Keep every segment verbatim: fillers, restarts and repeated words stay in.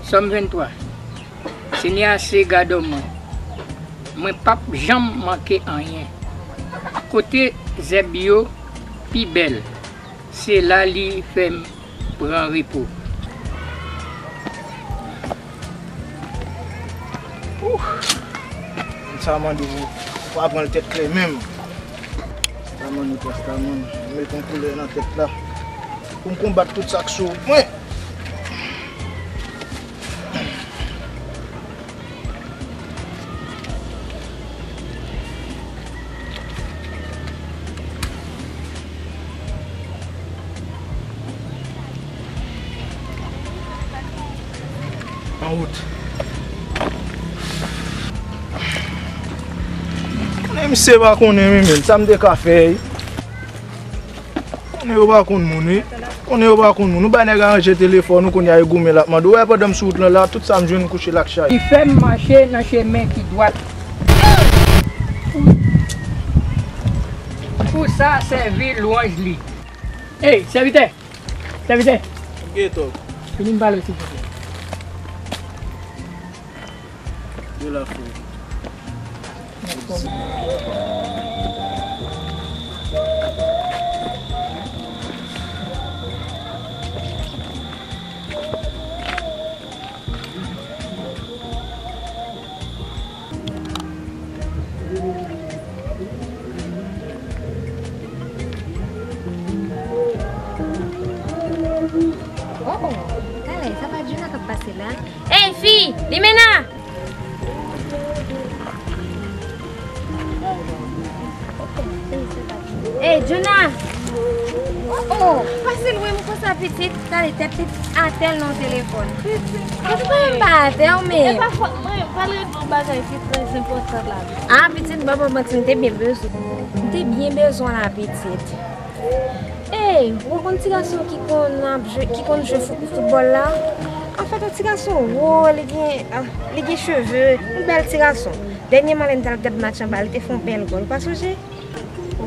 Sòm venntwa. Senyè a se gadò mwen. Mwen p ap janm manke anyen. Kote zèb yo pi bèl, se la li fè m pran repo. Ouh! Sa mande pou, pou pa pran l tèt klè menm. Sa mande pou sa mande. Met yon koulè nan tèt la. Pou m konbat tout sa k sou mwen. An wout. Konnen misye pa konnen, wi, menm sa m te ka fè. Konnen yo pa konn moun, wi. Konnen yo pa konn moun. Ou bay nèg aranje telefòn ou, kounye a yo goumen l ap mande. Ou wè pandan m sou wout lan la, tout sa m jwenn kouche l ak chay. Li fè m mache nan chemen ki dwat. Pou sa sèvi lwanj li. Ey, sèvitè! Sèvitè! Gen tòk. Vini m pale w, silvouplè. De la foule. Oh, oh, talè, sa pa Djuna k ap pase la? Ey, fi! Limena! Ey, Djuna! Oh, oh, pase lwen m konsa, pitit. Talè, tèt li atè l nan telefòn. Pitit, mwen pa atè w, men. E pa fòt mwen, m pral regle yon bagay ki trè enpòtan la. Ah, pitit, ban m pa manti, m te byen bezwen. M te byen bezwen la, pitit. Ey, ou konn ti gason ki konn ap jwe, ki konn jwe fout-, foutbòl la? Anfèt, yon ti gason wo, li gen, ah, li gen cheve, yon bèl ti gason. Dènyèman, lè m t al gad match anba, li te fè yon bèl gòl, ou pa sonje?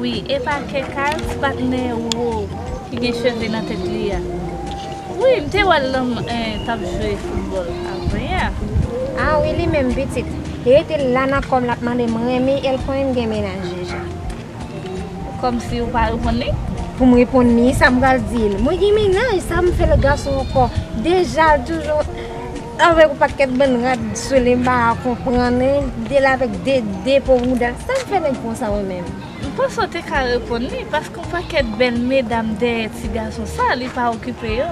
Wi, e pa Kekal, ti patnè wo ki gen cheve nan tèt li a. Wi, m te wè l nan, eh, t ap jwe foutbòl avanyè a. Ah wi, li menm pitit. Li rete la nan kò m, l ap mande m renmen, e l konnen m gen mennaj deja. Kòmsi ou pa reponn li? Pou m reponn li, sa m pral di l? Mwen gen mennaj, sa m fè lòt gason ankò? Deja, l toujou avèk yon pakèt bann rad sou li, m pa ka konprann, wi. De la avèk de, de po bouda. Sa m fè nèg konsa mwen menm? M panse w te ka reponn li, paske yon pakèt bèl medam dèyè ti gason sa, li pa okipe yo.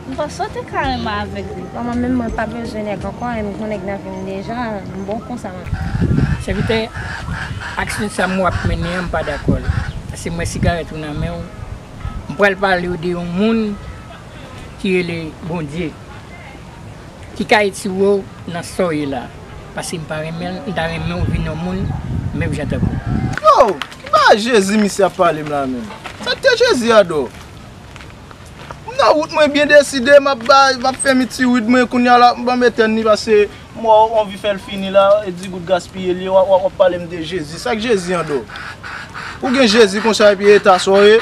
M panse w te ka renmen avèk li. Bon, mwen menm, mwen pa bezwen nèg ankò, e m gon nèg nan vi m deja, m bon konsa mwen. Sèvitè, aksyon sa m wè w ap mennen an, m pa dakò l. Paske m wè sigarèt ou nan men w, m pral pale w de yon moun ki rele Bondye, ki ka retire w nan sa w ye la. Paske m pa renmen l, m ta renmen w vin yon moun menm jan tankou w. Yo, pa Jezi misye ap pale m la menm. Sa k te Jezi a do? M nan wout mwen byen deside, m ap bay, m ap fè mi ti rid mwen, kounye a la, m ban m etèn li, paske m wè w anvi fè l fini la, e di goud gaspiye l ye, w ap, w ap, w ap pale m de Jezi. Sa k Jezi an do? Ou gen Jezi konsa epi eta sa w ye?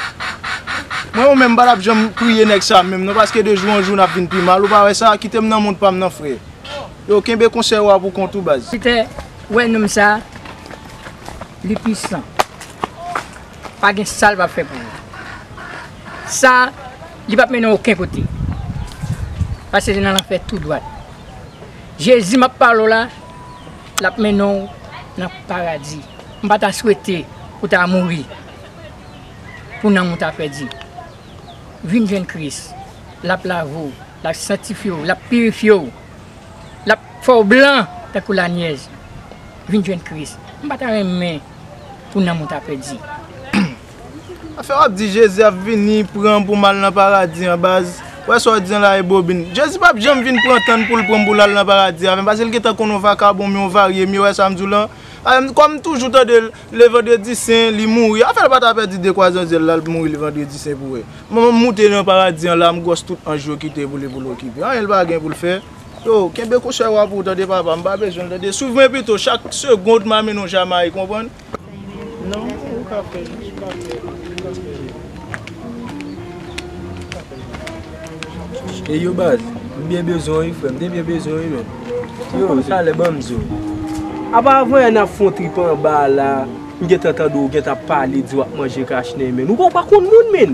Mwen ou menm m pa t ap janm priye nèg sa menm non, paske de jou an jou n ap vin pi mal, ou pa wè sa? Kite m nan mond pa m nan frè. Yo, kenbe konsèy w a pou kont ou baz. Pita, ou wè nonm sa, li pisan. Pa gen sa l p ap fè pou ou. Sa, li p ap mennen w okenn kote. Pase nan lanfè tou dwat. Jezi m ap pale w la, l ap mennen w nan paradi. M pa ta swete pou w ta mouri, pou nanm ou ta pèdi. Vin jwenn Kris, l ap lave w, l ap sanktifye w, l ap pirifye w. L ap fè w blan tankou lanyèj. Vin jwenn Kris. M pa ta renmen pou nanm ou ta pèdi. Afè w ap di Jezi ap vini pran m pou m al nan paradi an baz. Wè sa w di an la e bobin. Jezi p ap janm vin pran tan pou l pran m pou l al nan paradi avè m, paske l gentan konn yon vakabon m, yon varye m ye, wè sa m di w lan. Kòm m toujou tande l, le vandredi sen, li mouri. Afè l pa ta pèdi de kwa zanzèl la, l mouri le vandredi sen pou wè. Mwen, m moute nan paradi an la, m gwòs tout anj yo kite pou li, pou l okipe. Anyen l pa gen pou l fè. Yo, kenbe konsèy w a pou w tande papa, m pa bezwen l tande. Swiv mwen pito, chak segond m a mennen w Jamayik, konprann? Non, ou ka fè l, ou ka fè l, ou ka fè l. E yo baz, M byen bezwen w wi, frè m. M te byen bezwen w wi, menn. Yo, talè, ban m di w. Apa avan yè n ap fè yon trip anba la, m gentan tande w gentan ap pale, di w ap manje kachnen, menn. Ou pa, ou pa konn moun, menn.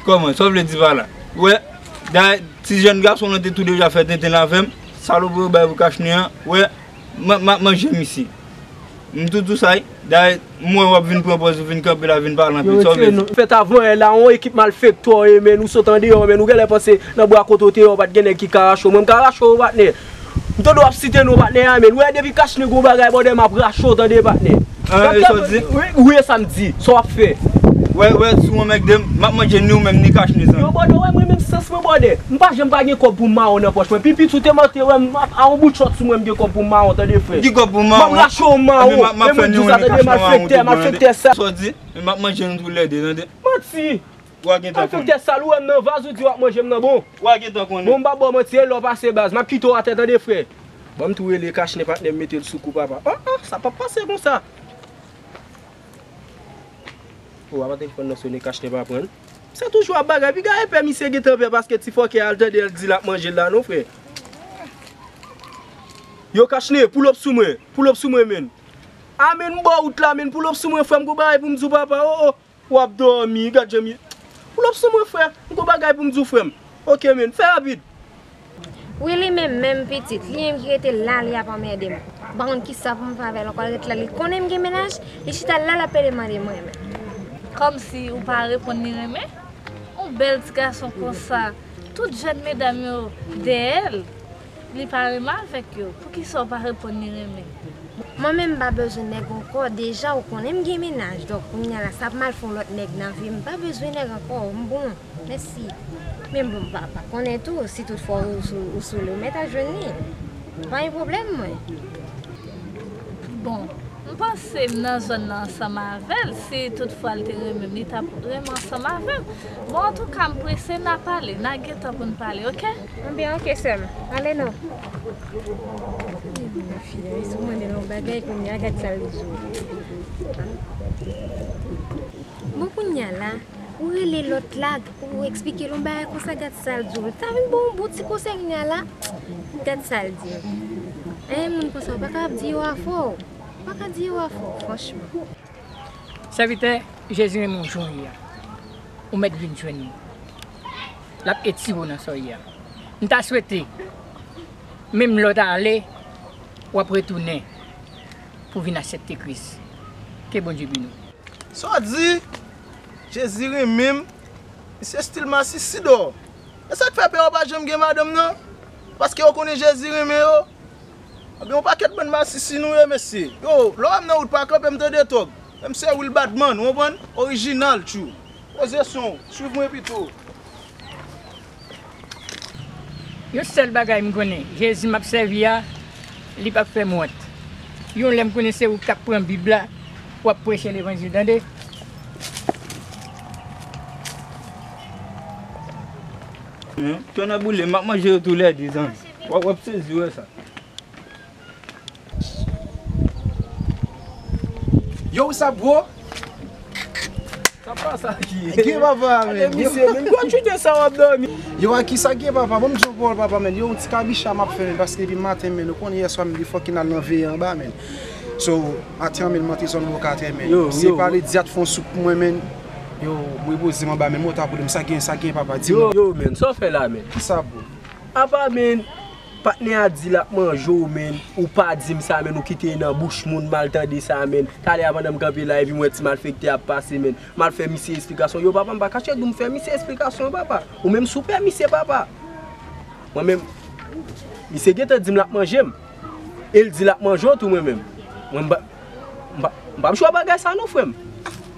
Kòman? Sa w vle di pa la? Wè, dayè, ti jèn gason lan te tou deja fè tenten avè m. Salopri yo bay pou kachnen an. Wè, m ap, m ap manje misye. M tou tou sa wi. Dayè, m wè w ap vin pran pòz, ou vin kanpe la, vin pale anpil. Sa w vle di? Fèt avan yè la, yon ekip malfektè w ye, menn, ou sot andeyò, menn, ou genlè panse nan bwa kote w te ye, w pa t gen nèg ki ka rache w. Mwen, m ka rache w, patnè. M tande w ap site non patnè a, menn. Ou wè, depi kachnen gon bagay, brother, m ap rache w, tande, patnè. An, e sa w di? Wi, wi, e sa m di. Sa w ap fè? Wè, wè, si w anmède m, m ap manje ni ou menm, ni kachnen, zanmi. Yo, brother, wè, mwen menm sans mwen, brother. M pa janm pa gen kòb pou m mawon nan pòch mwen. Pi piti w te manke wè m ap a yon bout chòt sou mwen, m gen kòb pou m mawon, tande, frè. Ki kòb pou m mawon? M ap rache w mawon. Ebyen, m ap, m ap fè ni ou ni kachnen mawon tou, tande. Malfektè, malfèktè sal. Sa w di? M ap manje nou toulèdè, tande. Manti! Wa gentan konnen. Malfektè sal, ou wè m nan vaz, ou di w ap manje m nan, bon. Wa gentan konnen. Bon, m pa ba w manti, e lè w pase baz, m ap kite w atè, tande, frè. Ban m tou rele kachnen, patnè m, mete l sou kou, papa. Ah, ah, sa p ap pase konsa. O, apa telefòn nan sonnen, kachnen pa pran l. Se toujou ap bagay, piga epè misye gentan pè paske ti fòkè a al tande l di l ap manje l la non, frè. Yo, kachnen, pull up sou mwen, pull up sou mwen, menn. A, menn, m bò wout la, menn, pull up sou mwen, frè m, gon bagay pou m di w, papa, o, o. W ap dòmi, gad jan m ye. Pull up sou mwen, frè. M gon bagay pou m di w, frè m. Oke, menn. Fè rapid. Wi, li menm, menm pitit. Li menm ki rete la, li ap anmède m. M pa konn kisa pou m fè avè l ankò. L ret la, li konnen m gen mennaj. Li chita la, l ap pede mande mwen, menn. Kòmsi ou pa reponn li renmen? Yon bèl ti gason konsa. Tout jèn medam yo dèyè l. Li pa renmen avèk yo. Poukisa w pa reponn li renmen? Mwen menm m pa bezwen nèg ankò. Deja ou konnen m gen mennaj. Donk kounye a la sa ap mal fè yon lòt nèg nan vi m. M pa bezwen nèg ankò. M bon. Mèsi. Men bon, m pa, pa konnen tou. Si toutfwa ou sou, ou sou li, ou mèt al jwenn li. Pa gen pwoblèm, mwen. Bon, m panse m nan zòn nan ansanm avè l. Si toutfwa l te renmen m, li t ap renmen ansanm avè m. Bon, antouka, m prese, n a pale, n a gen tan pou n pale, oke? Ebyen, oke, sè m. Ale non. Fi a, si w mande l yon bagay kounye a, gad sa l di w. Bon, kounye a la, ou rele lòt la, ou eksplike l yon bagay konsa, gad sa l di w. L ta vin ba w yon bon ti konsèy kounye a la, gad sa l di w. Anyen moun konsa, ou pa ka ap di yo afè w. Ou pa ka di yo afè w, franchman. Sèvitè, Jezi renmen w jan w ye a. Ou mèt vin jwenn li. L ap etire w nan sa w ye a. M ta swete, menm lè w ta ale, w ap retounen pou w vin aksepte Kris. Ke Bondye beni w. Sa w di? Jezi renmen m. Misye stil masisi dò. E sa k fè pè w pa janm gen madanm nan? Paske yo konnen Jezi renmen yo? Ebyen, yon pakèt bann masisi nou ye, mesye. Yo, lè w wè m nan wout, pa kanpe m tande tòg. Men m se real bad man, ou konprann? Orijinal, tjou. Poze son w, swiv mwen pito. Yon sèl bagay m konnen, Jezi m ap sèvi a, li p ap fè m wont. Yon lè m konnen se ou k ap pran Bib la, w ap preche levanjil, tande? Tonnè boule, m ap manje yo toulède, zanmi. W ap, w ap sezi wè sa. Yo, what's up, bro? Sa pa sa ki ye. Gen papa, men. Gade misye, men gwo chute sa w ap dòmi. Yo, a ki sa gen papa? Bon, m di yon pawòl papa, men. Yo, yon ti kabicha m ap fè, men, paske depi maten, men, ou konnen yè swa m te fucking al nan veye anba, men. So, maten an, men, m antre zòn Bòkatè, men. Yo, se yo. Pale di a t fè yon soup pou mwen, men. Yo, m repoze m anba, men. Mwen ta pou m sa gen, sa gen papa, di m. Yo, yo, men, sa w fè la, men? Ki sa, bro? Apa, men, patnè a di l ap manje w, men, ou pa di m sa, men, ou kite nan bouch moun m al tande sa, men. Talè a pandan m kanpe la, epi m wè ti malfektè ap pase, men. M al fè misye esplikasyon. Yo, papa, m pa kache di w m fè misye esplikasyon, papa. Ou menm si w pè misye, papa. Mwen menm, misye gentan di m l ap manje m. E l di l ap manje w tou, mwen menm. Mwen, m pa, m pa, m p ap jwe ak bagay sa non, frè m.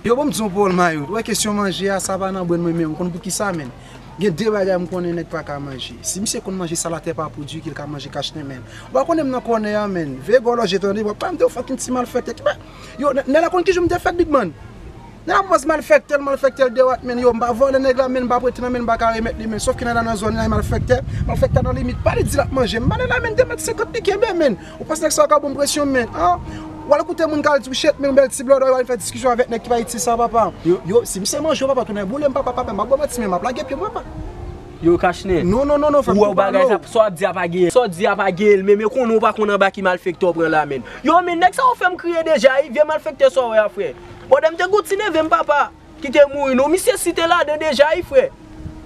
Yo, bon, m di yon pawòl, Mayot. Ou wè kesyon manje a, sa pa nan brenn mwen menm. Ou konn poukisa, menn? Gen de bagay m konnen nèg pa ka manje. Si misye konn manje sa latè pa pwodui, ki l ka manje kachnen, menn. Ou pa konnen m nan kònè a, menn. Veye gòlòje, tande, w ap pa m de yon fucking ti malfektè. Yo, nè, nè la konn ki jou m te fèt, Big Man? Nè la panse malfektè l, malfektè l, de wat, menn. Yo, m pa vòlè nèg la, menn, m pa prete nan men l, m pa ka remèt li, menn. Sòf ke nè la nan zòn li, malfektè, malfektè nan limit. Pa li di l ap manje m. M ale la, menn, de mèt senkant li kenbe, menn. Ou panse nèg sa yo ka ban m presyon, men, an? W al koute moun k al di w shit, men yon bèl ti blòdò, yo al fè diskisyon avèk nèg ki pa itil sa, papa. Yo, yo, si misye manje w, papa, tounen boule m, papa, papa, m ap ba w manti, men m ap lage pye m, papa. Yo, Kachnen. Non, non, non, non, frè m. Ou wè bagay sa, sa w ap di a pa gen, sa w di a pa gen, men, men konnen w pa konn anba ki malfektè w pran la, men. Yo, men nèg sa yo fè m kriye deja, wi, vye malfektè sa w wè a, frè. Bòdè, m te gon ti neve m, papa, ki te mouri, non, misye site ladan deja, wi, frè.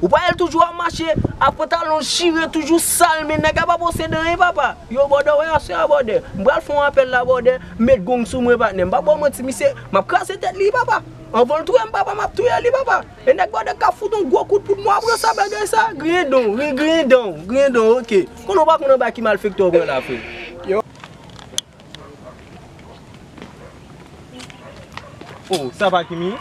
Ou pa wè l toujou ap mache, ak pantalon chire, toujou sal, men nèg la pa pwose dan, wi, papa. Yo, bòdè, wè aswè a, bòdè. M pral fè yon apèl la, bòdè, m met gong sou mwen, patnè. M pa ba w manti, misye, m ap kraze tèt li, papa. Anvan l touye m, papa, m ap touye li, papa. E nèg bòdè k ap fout yon gwo kout poud mwen, pran sa bagay sa, griyen dan w, wi, griyen dan w, griyen dan w, oke. Konnen w pa konn anba ki malfektè w pran la, frè. Yo. Oh, sa pa Kimi?